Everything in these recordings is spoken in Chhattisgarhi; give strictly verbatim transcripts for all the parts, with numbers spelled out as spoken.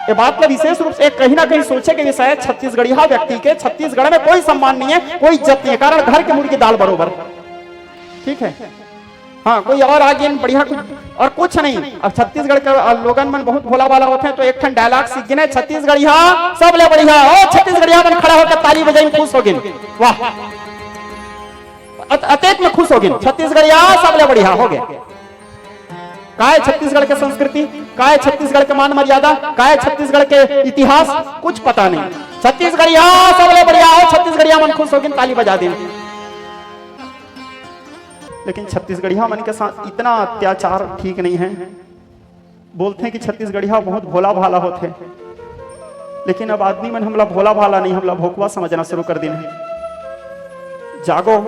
ये बात ला विशेष रूप से एक कहीं ना कहीं सोचे के विषय है। छत्तीसगढ़िया व्यक्ति के छत्तीसगढ़ में कोई सम्मान नहीं है, कोई इज्जत नहीं है, कारण घर के मुर्गी दाल बरोबर। ठीक है, हाँ, कोई और आ गिन बढ़िया कुछ, और कुछ नहीं। अब छत्तीसगढ़ के, अ, लोगन मन बहुत भोला भाला होथे, तो एक ठन डायलॉग सीख गिन हे, "छत्तीसगढ़िया सबले बढ़िया हो, छत्तीसगढ़िया मन खड़ा होकर ताली बजाइन, खुश हो गिन।" वाह, अत-, अतेक में खुश हो गिन, "छत्तीसगढ़िया सबले बढ़िया हो गे।" काय छत्तीसगढ़ के संस्कृति, काय छत्तीसगढ़ के मान मर्यादा, काय छत्तीसगढ़ के इतिहास, कुछ पता नहीं। "छत्तीसगढ़िया सबले बढ़िया हो, छत्तीसगढ़िया मन खुश हो गिन, ताली बजा दिन।" लेकिन छत्तीसगढ़िया मन के साथ इतना अत्याचार ठीक नहीं है। बोलथे कि छत्तीसगढ़िया बहुत भोला भाला होथे, लेकिन अब आदमी मन हमला भोला भाला नहीं, हमला भोकवा समझना शुरू कर दिन है। जागो।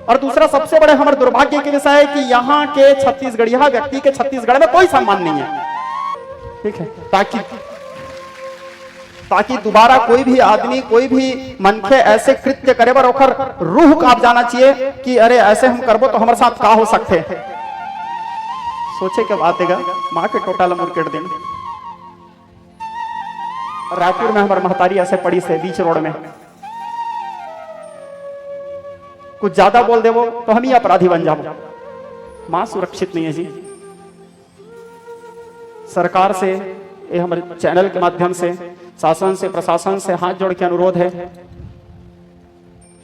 और दूसरा सबसे बड़े हमर दुर्भाग्य के विषय है कि यहाँ के छत्तीसगढ़िया व्यक्ति के छत्तीसगढ़ में कोई सम्मान नहीं है। ठीक है, ताकि, ताकि दोबारा कोई भी आदमी, कोई भी मनखे ऐसे कृत्य करे बर ओखर रूह कांप जाना चाहिए कि अरे ऐसे हम करबो तो हमर साथ का हो सकथे। सोचे के बात हे गा, माँ के टोटा ला मुरकेट दिन। रायपुर में हमर महतारी ऐसे पड़ी से बीच रोड में, कुछ ज्यादा बोल देबो तो हम ही अपराधी बन जाबो। माँ सुरक्षित नहीं है जी। सरकार से, ये हमारे चैनल के माध्यम से, शासन से, प्रशासन से हाथ जोड़ के अनुरोध है,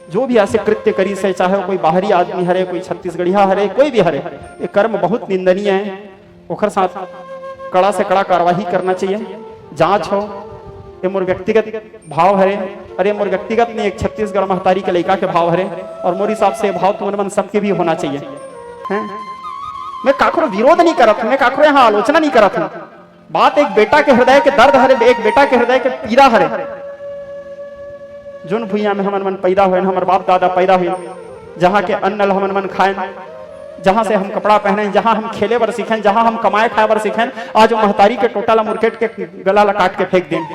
जो भी ऐसे कृत्य करिस हे, चाहे वो कोई बाहरी आदमी हरे, कोई छत्तीसगढ़िया हरे, कोई भी हरे, ये कर्म बहुत निंदनीय है। ओखर साथ कड़ा से कड़ा कार्रवाई करना चाहिए, जांच हो। ये मोर व्यक्तिगत भाव हरे, अरे मोर व्यक्तिगत नहीं, एक छत्तीसगढ़ महतारी के लइका के भाव हरे, और मोर हिसाब से ये भाव तुमन मन सबके भी होना चाहिए, हैं? मैं काकरो विरोध नहीं करत हूँ, मैं काकरो यहाँ आलोचना नहीं करत हूँ। बात एक बेटा के हृदय के दर्द हरे, एक बेटा के हृदय के पीड़ा हरे। जोन भुइयां में हमन मन पैदा होएन, हमर बाप दादा पैदा होएन, जहाँ के अन्न ल हमन मन खाएन, जहाँ से हम कपड़ा पहनेन, जहाँ हम खेले बर सीखेन, जहाँ हम कमाए खाए बर सीखेन, आज वो महतारी के टोटा ला मुरकेट के गला ला काट के फेंक देन।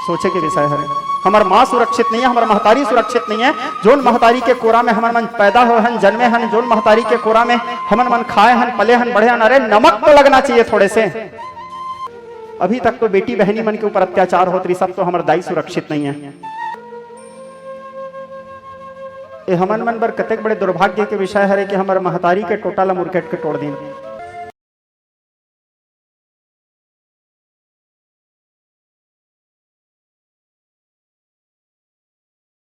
सोचे के विषय हरे, हमर माँ सुरक्षित नहीं है, हमर महतारी सुरक्षित नहीं है। जोन महतारी के कोरा में हमन मन पैदा होए हन, जन्मे हन, जोन महतारी के कोरा में हमन मन खाए हन, पले हन, बढ़े हन, अरे नमक तो लगना चाहिए थोड़े से। अभी तक तो बेटी बहनी मन के ऊपर अत्याचार होत रहिस, अब तो हमर दाई सुरक्षित नहीं है। ये हमन मन बर कतेक बड़े दुर्भाग्य के विषय हरे कि हमर महतारी के टोटा ला मुरकेट के तोड़ दिन।